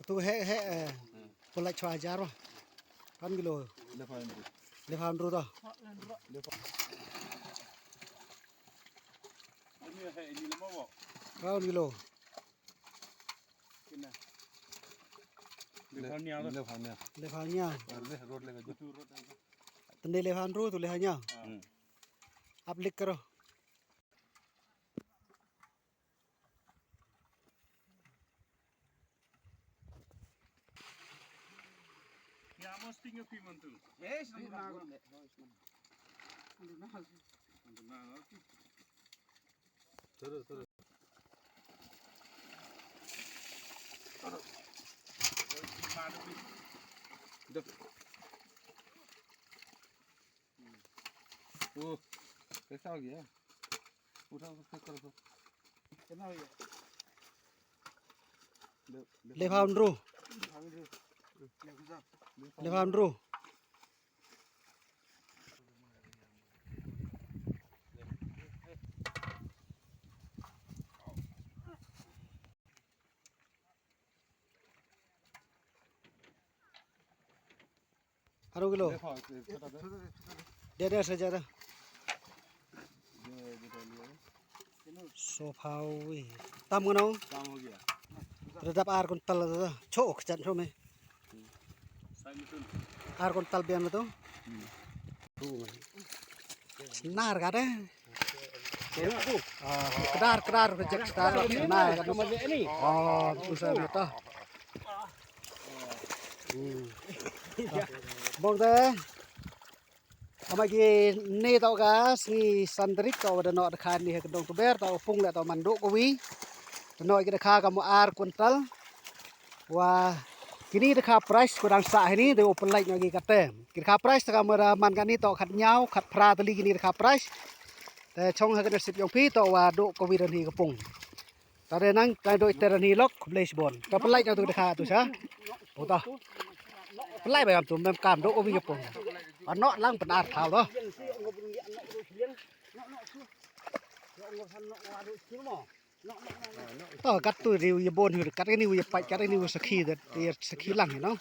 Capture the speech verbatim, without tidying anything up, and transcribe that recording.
Tu he he eh. Pulai chwa hajar wah. Pan kilo. Lefan dru to. Pan kilo. Lefan nia. Lefan nia. Tende lefan dru tu lefan nia. Ap lik karo. Oh, कैसा हो गया? उठाओ, उसको करो तो। Lefan dru. Lefan dru. Haro kilo. Dia dia saja dah. Sofa wi. Tam kano? Redap ar kuntal dah. Chok chan chome. Ar kuntal bian tu. Snar ka deh. Ah, kedar kedar rejek kedar snar ka deh. Oh, tu sana tu. Hmm. Bong deh. Ama ki ne to ka sngi san tarik to wa da noh da kha ni ha ka dong tu ber to pung le to man duk kawi. Da noh ki da kha ka mo ar kuntal. Wa kini da kha price ko dang sa hini de u pelai no ki kate. Ki da kha price ta ka mo da man kani to khat nyau khat phra tali kini da kha price. Te chong ha ka nasib yong phi to wa duk kawi dan hi ka pung. Ta de nang ta doi te dan hi lok khublei shibon. Ta pelai no tu da kha tu sa. Pu ta. Pelai ba yam tu mem kam duk kawi ka pung. Ano lang pen ar thau to. To kat tu riu ya bon hu kat ni ya pai kat ni sakhi de ya sakhi lang you know.